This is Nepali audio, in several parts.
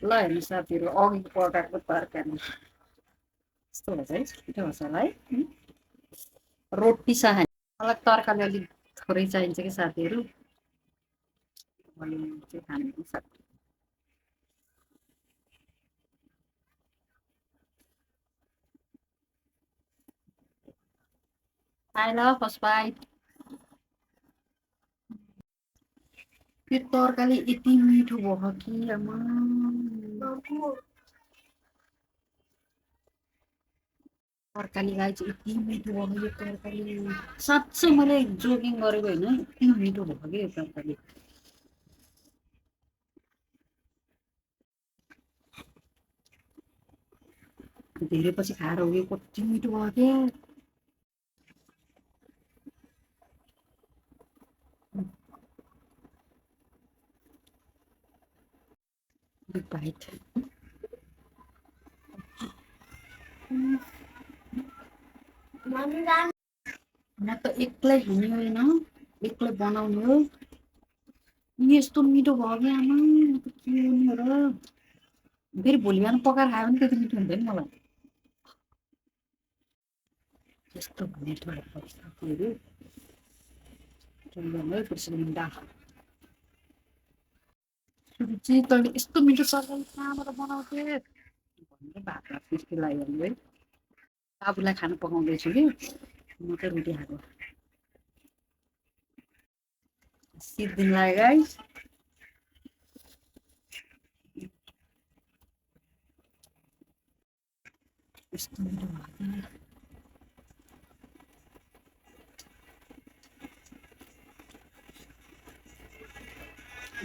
ल हेर्नु साथीहरू अघि पकाएको तरकारी यस्तो हुन्छ है छिटो हुन्छ होला है रोटी सँग मलाई तरकारी अलिक थोरै चाहिन्छ कि साथीहरू चाहिँ खानु सक्छ आएन फर्स्ट बाइट त्यो तरकारी यति मिठो भयो कि आमा तरकारीलाई चाहिँ यति मिठो भयो यो तरकारी साँच्चै मैले जोगिङ गरेको होइन यति मिठो भयो कि यो तरकारी धेरै पछि खाएर हो यो कति मिठो भयो क्या बिग बाइट म त एक्लै खाने होइन एक्लै बनाउने हो यस्तो मिठो भयो कि आमा म त के गर्नु र फेरि भोलि बिहान पकाएर खायो भने त्यति मिठो हुँदैन मलाई यस्तो मिठो भएको साथीहरू है फुर्सुलिन्दा रुचि तैँले यस्तो मिठो तरकारी कहाँबाट बनाउँथे भनेर भात भात मिस्टी लगाइहाल्नु है बाबुलाई खाना पकाउँदैछु कि म चाहिँ रोटी खाएको सिद्धिन लाग्यो गाइस यस्तो मिठो भएको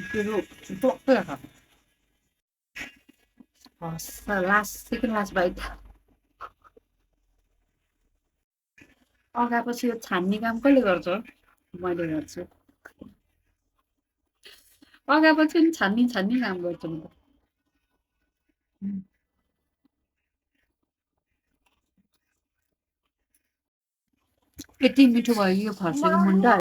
त्यो टक्कै खा लास्ट सेकेन्ड लास्ट बाइट अगाएपछि यो छान्ने काम कसले गर्छ मैले गर्छु अगाएपछि नि छान्ने छान्ने काम गर्छु म त यति मिठो भयो यो फर्सीको मुन्टा